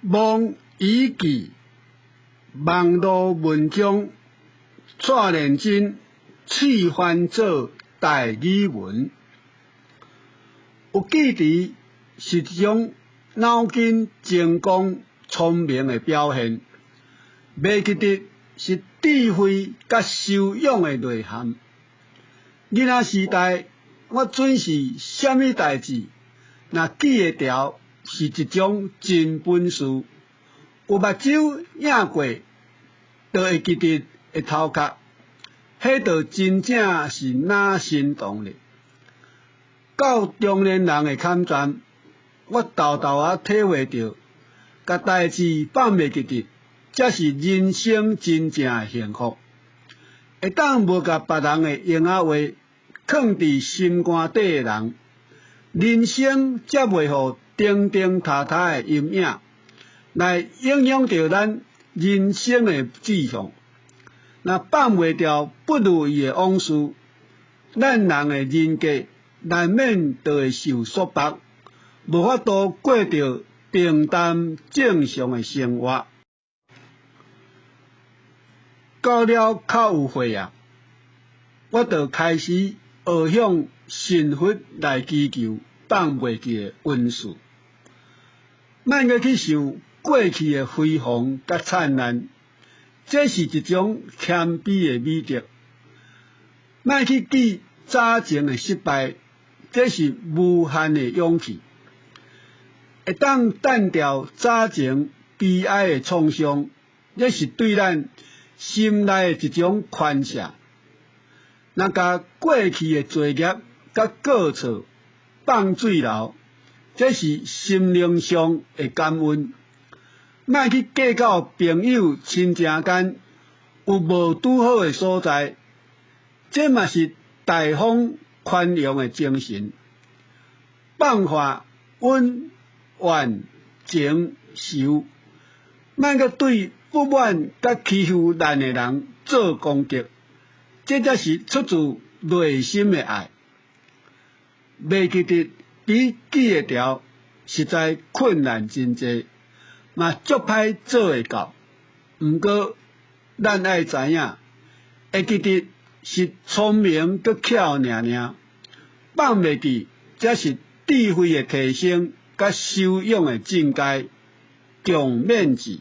忘已記網路文章，蔡連真試翻做台語文。有記憶是一種腦筋精光聰明的表現，袂記得是智慧佮修養的內涵。囡仔時代，我準是啥物代誌，若記會牢，是一種真本事。有目睭映過，就會記得的頭殼，彼就真正是若神童咧。到中年人的坎站，我沓沓仔體會著，共代誌放袂記得，才是人生真正的幸福。會當無共別人的閒仔話囥佇心肝底的人，人生才袂予燈燈塔塔的陰影來影響著咱人生的志向。若放袂牢不如意的往事，咱人的人格難免就會受束縛，無法度過著平淡正常的生活。到了較有歲仔，我就開始學向神佛來祈求放袂記的恩賜。莫閣去想過去的輝煌佮燦爛，這是一種謙卑的美德。莫去記早前的失敗，這是無限的勇氣。會當澹掉早前悲哀的創傷，這是對咱心內的一種寬赦。若共過去的罪孽佮過錯放水流，這是心靈上的感恩。莫去計較朋友親情間有無拄好的所在，這嘛是大方寬容的精神。放下恩怨情仇，莫閣對不滿佮欺負咱的人做攻擊，這才是出自內心的愛。袂記得比記會牢實在困難真濟，嘛足歹做會到。毋過，咱愛知影，會記得是聰明閣巧爾爾，放袂記才是智慧的提升佮修養的進階。共勉之。